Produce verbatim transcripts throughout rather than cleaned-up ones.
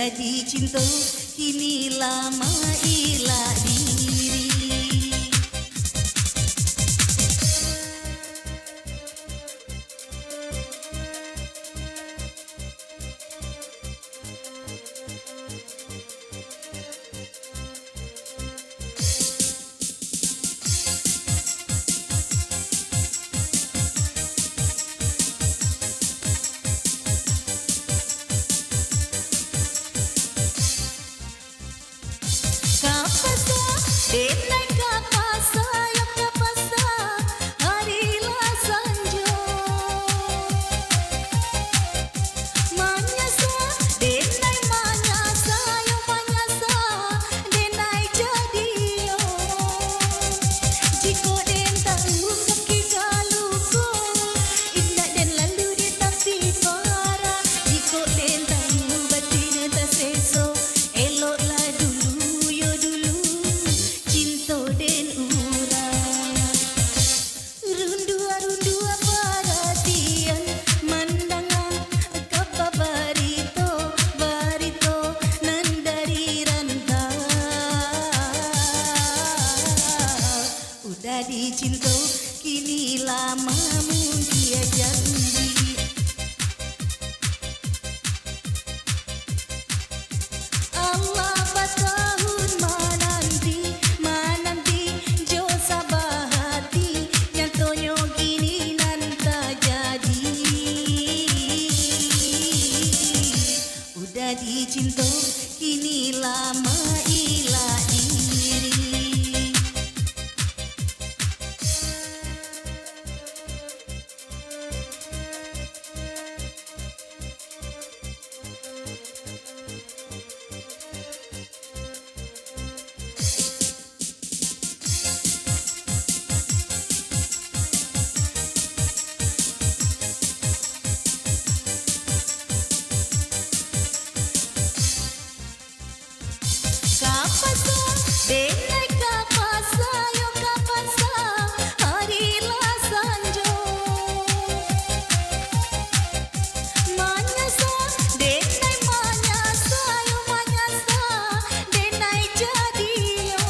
Dicinto, kini lah mailak diri. Ka pasa, denai ka pasa, yo ka pasa, ari lah sanjo. Manyasa, denai manyasa, yo manyasa, denai jadi yo. Jikok den tahu kaki ka luko, indak den lalu di tapi parak. Jikok den tahu batin taseso, eloklah dulu yo dulu, cinto den urang. Rundua-rundua paratian, mandanga kaba barito, barito nan dari rantau. Udah dicinto, kini lah mamungkia janji. Alah batahun mananti, mananti jo sabah hati, nyatonyo kini nan tajadi. Udah dicinto, kini lah mailak diri. Ka pasa, denai ka pasa, yo ka pasa, ari lah sanjo. Manyasa, denai manyasa, yo manyasa, denai jadi yo.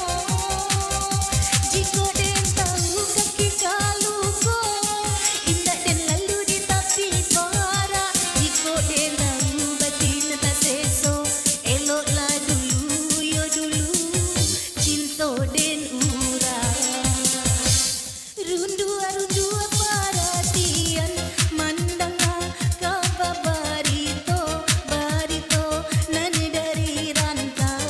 Jikok den tahu kaki ka luko, indak den lalu di tapi parak. Jikok den tahu batin taseso, eloklah dulu yo dulu, cinto den urang. Rundua-rundua paratian, mandanga kaba barito, barito nan dari rantau.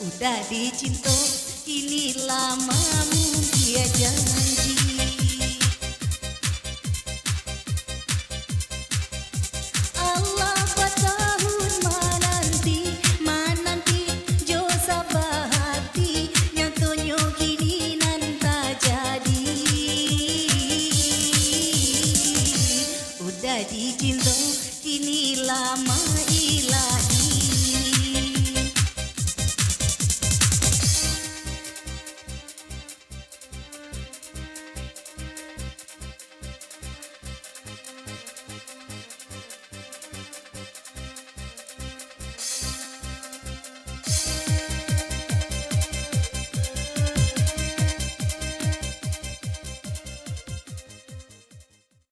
Udah dicinto, kini lah mamungkia janji. Alah batahun mananti, mananti jo sabah hati, nyatonyo kini nan tajadi. Udah dicinto, kini lah mailak diri.